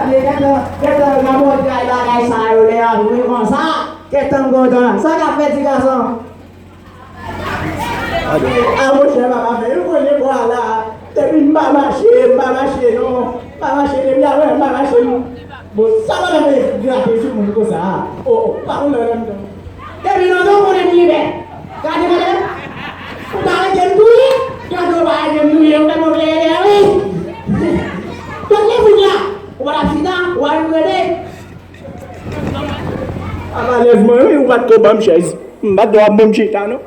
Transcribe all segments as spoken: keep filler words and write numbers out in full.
Gentan, gentan, rabòtay bagay sa yo lè y ap jwe konsa. Gentan kontan. Sa k ap fè ti gason? A, monchè, m ap ap fè yon konnen bwa la. Depi m pa mache, m pa mache non. M pa mache, depi apre m pa mache non. Bon, sa pa nan grate sou moun konsa a. O, o, pa konn nan menm tan. Depi lontan w konnen m libè. Gade, gade. Ou pa rete m touye. Gade, ou pa rete m touye. Ou fè mwen plede, wi. Kote fout la? Ou pa t ap chita, ou pa vin rete. Avalèz mwen, wi, ou pa t ko ban m chèz. M pa t dwe ap ban m chita, non.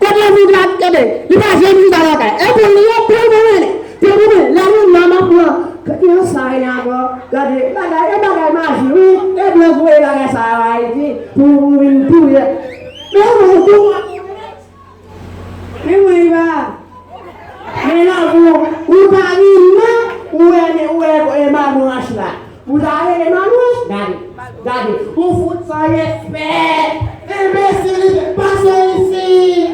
Kote fout la, tande, li pa janm chita lakay. E pou li, yo pran mwen, pran mwen, lè moun nan m ap pran. Ki yon sa rele ankò? Gade, bagay, e bagay maji, wi. E blan voye bagay sa yo Ayiti pou, pou vin touye. Men mwen, tou, men mwen, li pa. Men nan pou, ou pa vin nan, ou wè, ou wè, e maji la. Ou ta rele Manouch? Gade, gade, ou fout san respè. Enbesil, pase isi.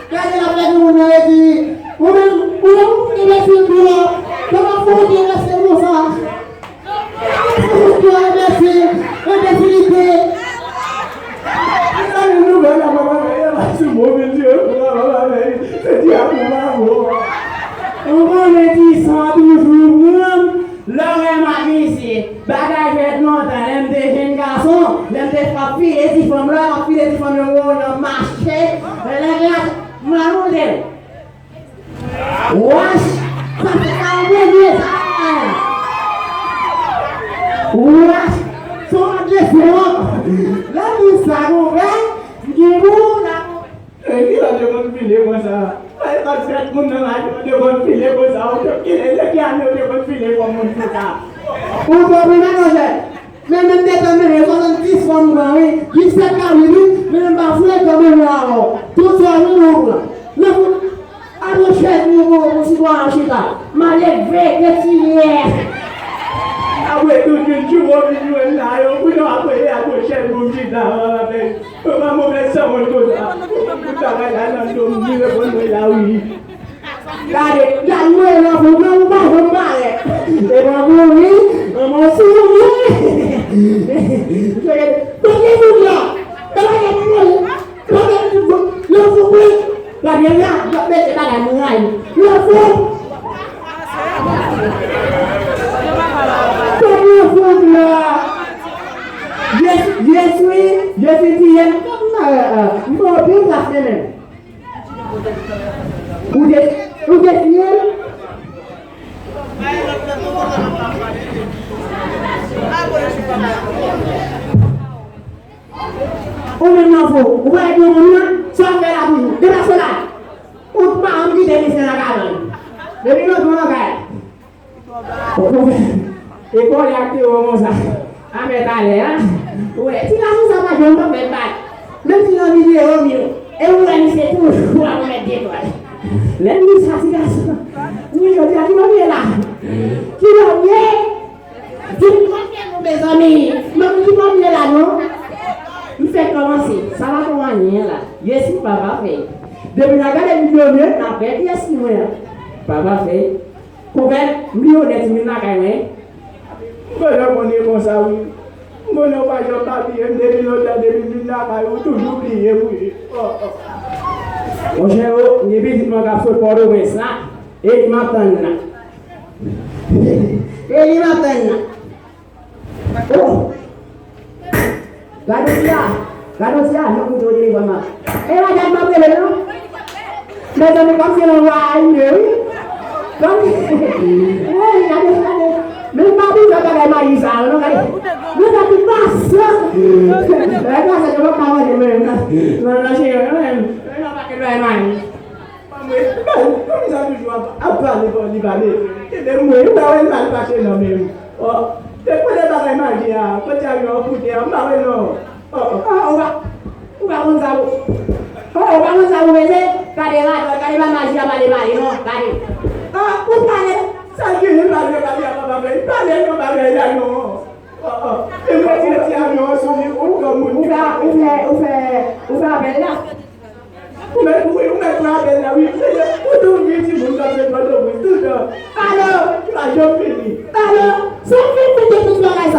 Gade l ap fè moun nan edi. Ou menm, ou menm, ou fout enbesil tou. Kòman fout enbesil konsa? Ou fout enbesil, enbesilite. Sa vin nouvèl la, papa, papa, sou mobil, se dyab ou pa bon. Ou konnen ti san toujou pran. Lè w wè m ap misye, bagay fèt lontan, lè m te jenn gason, lè m te ap file ti fanm la, m ap file ti fanm yo, yo nan mache, lè nèg la, m rakonte l. Wach, sa se ka yon premye sa. Wach, se yon agresyon. Lè m di sa, konpè, m gen pou la. E ki lè w te konn file konsa? E pa t fèt moun nan laj ou te konn file konsa? Ou te file, de ki ane ou te konn file kòm moun konsa? Ou konprann, men monchè? Men, men, m te tann, men, men, swasanndis fanm pran, wi. Disèt kabrit, wi. Men, men, m pa frekan menm la, o. Tout sa, men, men, ou pran. Men, pou, apre chèz, men, pou, pou sitwayen chita. Malelve, retire. Apre tout, vin jou, ou vin jwenn la, yo, pou nou apre, apre chèz, pou m chita, la, la, la. Yo pa move san mwen konsa. Ou travay la nan do m, li reponn mwen la wi. Gade, gade mwen nan fon nan ou pa janm parèt. E pa pou wi, manman sou mwen. Kote moun la? E pa gade mwen. Kote moun nan fon mwen. Gade la, y ap mete bagay mwen la. Nan fon. Kote moun la? Yes, yes, wi. Yes, wi, yes. M fè w pil plas, men menm. Ou de, ou defiye l? Ou menm nan fo, ou pa ede moun nan, sa w ap fè la toujou? Deplase w la. Ou pa janm kite misye nan kabann. Depi lontan w nan kay. E kòlè ak te wè konsa. Apre talè a, ou wè, ti gason sa pa janm pa fè bak. Menm si nan videyo m yo, e ou wè misye toujou ap met detwal. Lè m di sa, ti gason, m di jodi a, ki manmi ye la? Ki manmi ye? Di m, mezanmi, manmi, ki manmi ye la non? M fèk kòmanse, sa pa twò anyen la. Jesi papa fè. Depi n a gade videyo m yo, n ap wè kiyès ki mwen an. Papa fè. Konpè, m byen onèt, m vin lakay mwen. M konnen w konn ye konsa wi. M konnen w pa janm pa bliye m depi lontan, depi m vin lakay ou, ou toujou bliye m wi. Oh, oh. Monchè o, m gen pitit mwen k ap sot Pòtoprens la, e li m ap tann la. E li m ap tann la. Oh! Gade ti a, gade ti a, jan koute w telefòn nan. E pa dat m ap rele non. Mezanmi, kòmsi nan vwa a rive wi. Kòm, ey, gade, gade. Men m pa bezwen bagay mayi sa yo non, gade. Men sa tout pasan. Bagay pasan yo pa ka manje menm nan. Nan, nan cheri yo menm. Men nan pakèt bagay mayi. Mwen, mwen, kòm sa toujou ap, ap pale bò li pale. Kenbe mwen, ou pa wè l mal fache non menm. Oh, te pran de bagay maji a, kote a yo koute a, m pa wè non. Oh, oh. Ah, ou pa, ou pa konn sa ou. Oh, ou pa konn sa ou mete? Gade radòt, gade pa maji a pale pale non, gade. Ah, ou pale, sa ki li pale, pale a pa pale, pale non bagay la non. Oh, oh. E mwen ti ti avyon an sou li, ou kòm moun. Ou fè, ou fè, ou fè, ou fè apèl la. Ou mèt, ou, ou mèt pran apèl la, wi. Ou di w gen timoun k ap jwe Pòtoprens toutan. Alo? Ki pa janm fini. Alo? Se w ki fè tout bagay sa.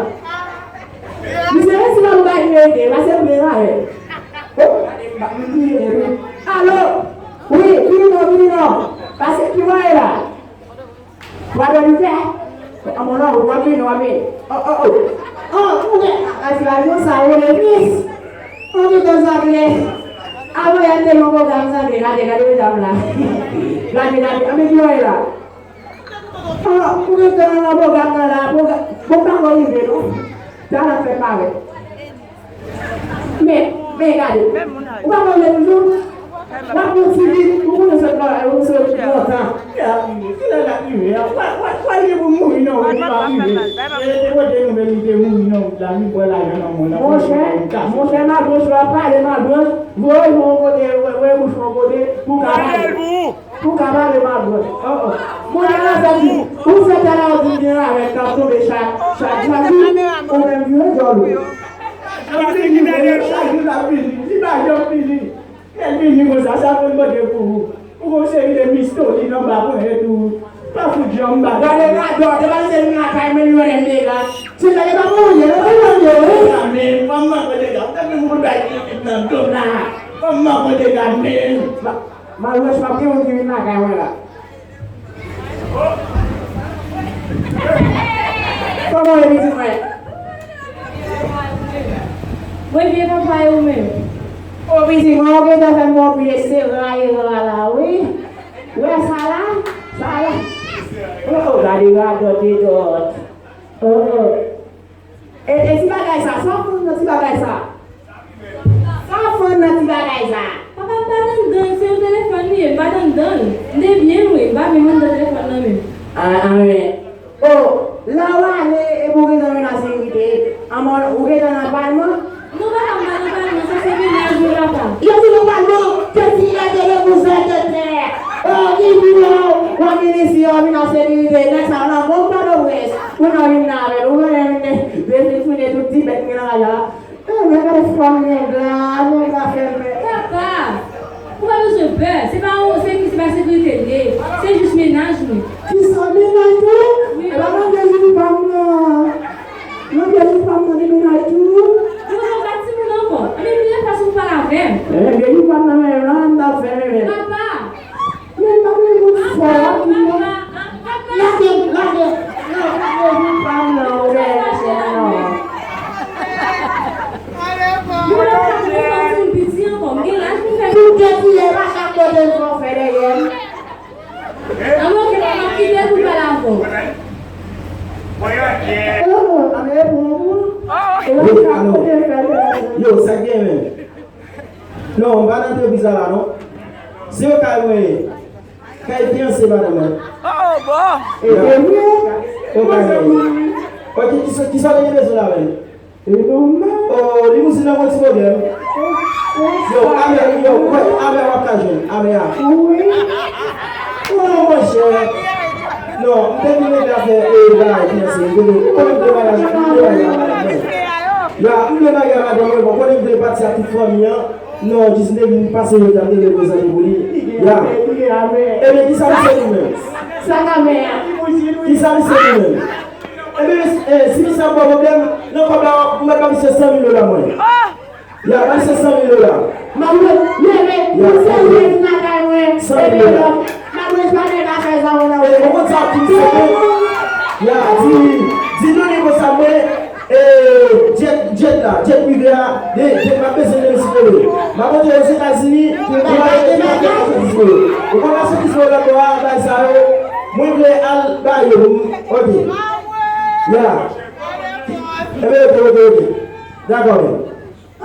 la. Misye resi nan bagay ki rete, pase m vle la, e. Oh, gade m pa, m vini, wi. Alo? Wi, vini non, vini non. Pase ki mwen ye la? Wa dòmi tè? An, mon non, w ap vini, w ap vini. Oh, oh, oh. Oh, ou gen, a, a, ti la, yo sa, ou le mis. Ou gen de zòt le. Avan yè te yon pwogram, tande, gade, gade medam la. Gade, gade, anben ki mwen ye la? Ah, ou gentan nan pwogram nan la, pwogram, bon, pa wè rive non. Sa n ap fè parèt. Men, men gade, ou pa wè toujou? W ap yon ti vit, ou konnen sot lò, ou sot lontan. Kilè l ap rive a? W a, w a, w a rive pou mouri nan wout, li pa rive. E, e, kote nou menm, li te mouri nan wout la, li pran lajan nan mòn nan. Monchè, monchè, Mabranch, w ap pale Mabranch, voye yon kote, voye bouch yon kote, pou w ka pale. Pou ka pale Mabranch. Oh, oh. Moun nan fè di, ou fè talè ou di gen ravèt k ap tonbe chak, chak, chak jou, ou menm vire djòl ou. Chak jou l ap vini, li pa janm vini. Lè l vini konsa, sa konn mande pou ou. Ou gon seri de mistoline anba ponyèt ou. Pa fout janm ba. Gade radòt, te pa se vin lakay mwen, li wè lè m te la. Se lè li pa pou manje, li pa pou manje, wi. Amen. Kòman mwen deja, ou ta vin pou bay nan do m la. Kòman mwen deja, men. Malwès, pa gen moun ki vin lakay mwen la. Kòman w ye, pitit mwen? Mwen byen, papa, e ou menm? O, pitit mwen, ou gentan fè m konpli, se ra e ra la, wi. Ou wè sa la? Sa la? O, o, gade radòt e dòt. O, o. E, e ti bagay sa, sa w konn nan ti bagay sa? Sa w konn nan ti bagay sa? Papa, m pa t anndan l, se yon telefòn li ye, m pa t anndan l. M te byen lwen, m pa menm anndan telefòn nan menm. A, a, men. O, lè w ale, epi w gentan nan sekirite, anmò, ou gentan nan palman? Non, papa, m pa nan palman, sa se mennaj mwen, papa. Yo di nou palman, te ti lè te de bouzèt de tè. O, ki bouyon, w ap vin isi, w ap vin nan sekirite, nèg sa nan bon Pòtoprens. Moun nan vin nan avè l, ou konnen, vin defifounen tout ti bèt ki nan kay la. E, men gade fanm nèg la, nèg la fè mè. Papa, ou pa bezwen pè, se pa yon, se, se pa sekirite l ye, se jis mennaj mwen. Kisa, mennaj ou? Wi. E pa mande li pa m nan. Mande li pa m nan, li mennaj ou? Ou pa ka bat timoun ankò. Anben, vin anfas ou pale avè m. E, vin pa m nan, men, la, m ta fè, men. Papa! Men pa gen moun fò a ki non. Lage, lage. Non, pa gen moun pa m nan, ou gen chèn non. Yo pa ka moun pa moun piti ankò, m gen laj pou m fè. Tout de ki e pa chak kote l fò fè dèyè m. Anmwe, oke, papa, m ap kite l pou l pale avè w. Wi, alo. Yo, sa k gen menm? Non, m pa nan antrepriz la la non. Se yo kay mwen ye. Kay fiyanse madanm mwen. Oh, oh, bon. E vre? Yo kay mwen ye. Ok, kisa, kisa w te gen bezwen la menm? E non, non. Oh, limouzin nan gon ti pwoblèm. Yo, amè, yo, kwè, amè w ap ka jwenn. Amè a. Wi. Oh, monchè. Non, m te vin regle afè, e, bagay fiyanse. M te vle, ou konnen m te maryaj, m te maryaj a madanm mwen. Ya, m vle marye a madanm mwen, bon, konnen m vle pati ak tout fanmi an. Non, jis m te vin pase jodi a, m te vle prezante pou li. Ya. Ebyen, kisa misye di menm? Sa ka men an. Kisa misye di menm? Ebyen, e, si misye ap ba w pwoblèm, nan kòb la, ou mèt ba misye san mil dola mwen. Ya, ba misye san mil dola. Mwen, men, men, men, misye vle vin lakay mwen. San mil dola. Mwen pa gen afè sa, mwen, non. E, ou konn sa w di, se bon. Ya, di, di nou li konsa, mwen, e, jet, jet la, jet prive a, de, de, m ap bezwen de misye. M ap monte Ozetazini, pou m al achte machandis mwen. Ou konn machandis mwen lòt bò a, bay sa yo. Mwen vle al ba yo, ok. Ya. Ebyen, ok, ok, ok. Dakò, men.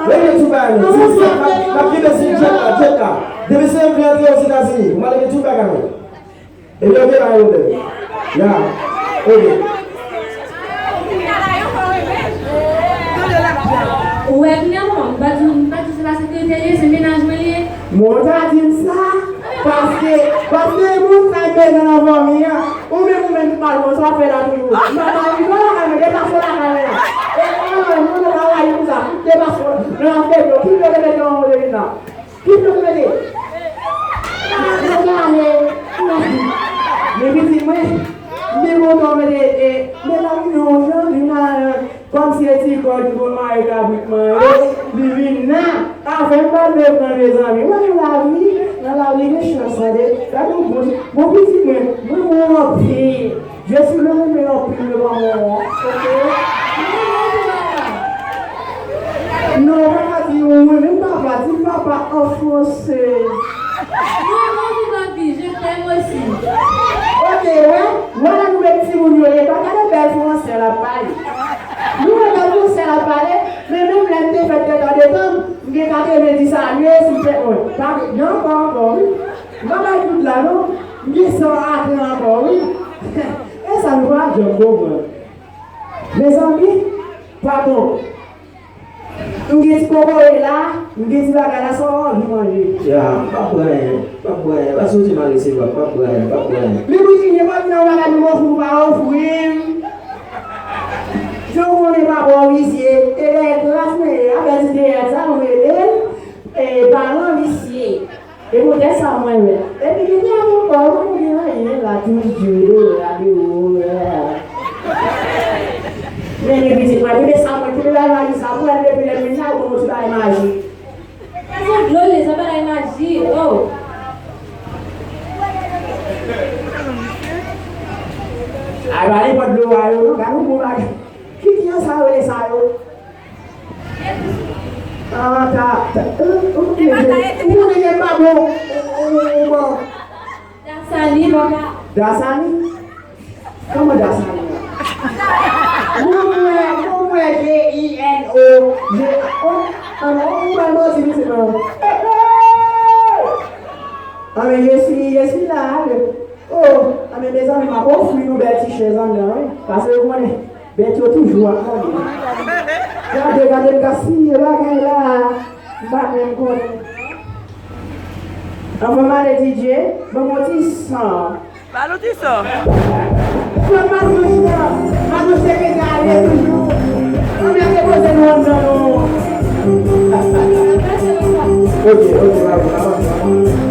Rete tou bay mwen. Ti sa, m ap, m ap kenbe se jet la, jet la. Depi se m vle antre Ozetazini, m ap leve tout bagay mwen. Ebyen, ok, pa gen pwoblèm. Ya. Ok. Ou wè, kounye a, mwen, m pa di, m pa di se pa sekirite li ye, se mennaj mwen li ye. Mwen ta di m sa. Paske, paske yon moun sa bezwen nan fanmi an, ou menm, ou menm ki pa konn sa w ap fè la toujou. Mwen pa rive lakay mwen, depase w lakay mwen la. E mwen, mwen, mwen pa rayi pou sa. Depase w. Nan afè yo, ki vle mete yon moun de vin la? Ki vle mete? Nan gade. Men pitit mwen, men kontan mete, e, men la vin yon jan, vin la, Kòmsi e ti kò ki konn mare kabrit manyen, li vin la. Afè m pa vle pran, mezanmi. Wè, nan lavi, nan lavi gen chans, tande. Gade yon bon, bon pitit mwen, mwen bon anpil. Jezi, mwen renmen anpil, mwen pa bon, oke? Non, pa ka di mwen renmen papa, di papa an franse. Mwen renmen anpil, je t'aime aussi. Oke, wè, wè la nou met timoun yo, e pa gade bèl franse l ap pale. Nou wè lè konsèy la pale, men menm lè m te fèt tèt an detanm, m gen katreven di salye sou tèt mwen. Pa gen ankò, ankò, wi. M pa bay tout la, non. M gen san atè ankò, wi. E sa nou pa janm konprann. Mezanmi, padon. M gen ti kokoye la, m gen ti bagay la, sa w anvi manje? Ya, m p ap pran anyen, m p ap pran anyen. Paske w di m a resevwa, m p ap pran anyen, m p ap pran anyen. Men Britini, e pa vin nan bagay nou ofri, ou pa ofri m. Jan w konnen papa w visye, e dèyè gras mwen ye, avèti dèyè sa, nou rele l, e, paran visye. E poutèt sa mwen wè. Epi li te avè w, pa w konn gen anyen la, toujou de la, de ou, la. Men li pitit mwen, kite sa mwen, kite bagay sa mwen, depi lè m vin la, ou konn ti bagay maji. Sa se dlo li, sa pa bagay maji, oh. Ay, pa nenpòt dlo a yo, non, gade yon bon bagay. Ki, ki sa yo rele sa yo? Ah, ta, ta, euh, ou konnen, ou konnen m pa bon. Ou, ou, ou bon. Dasani, papa. Dasani? Kòman Dasani? Mwen, mwen, mwen, G I N O, G, oh, ah non, ou pa manti, non, se pa. Ah, men je suis, je suis là, le, oh, ah, men mezanmi, m ap ofri nou bèl ti chèz anndan, wi. Paske ou konnen, bèt yo toujou ap mande. Gade, gade m gaspiye bagay la. M pa menm konnen. Anvan m ale D J, ban m yon ti san. Ba nou ti san. Fòk m ap jwenn nan. M ap jwenn sekretè ale toujou. Ann mete poze nou anndan nou. Ok, ok, bravo, bravo, bravo.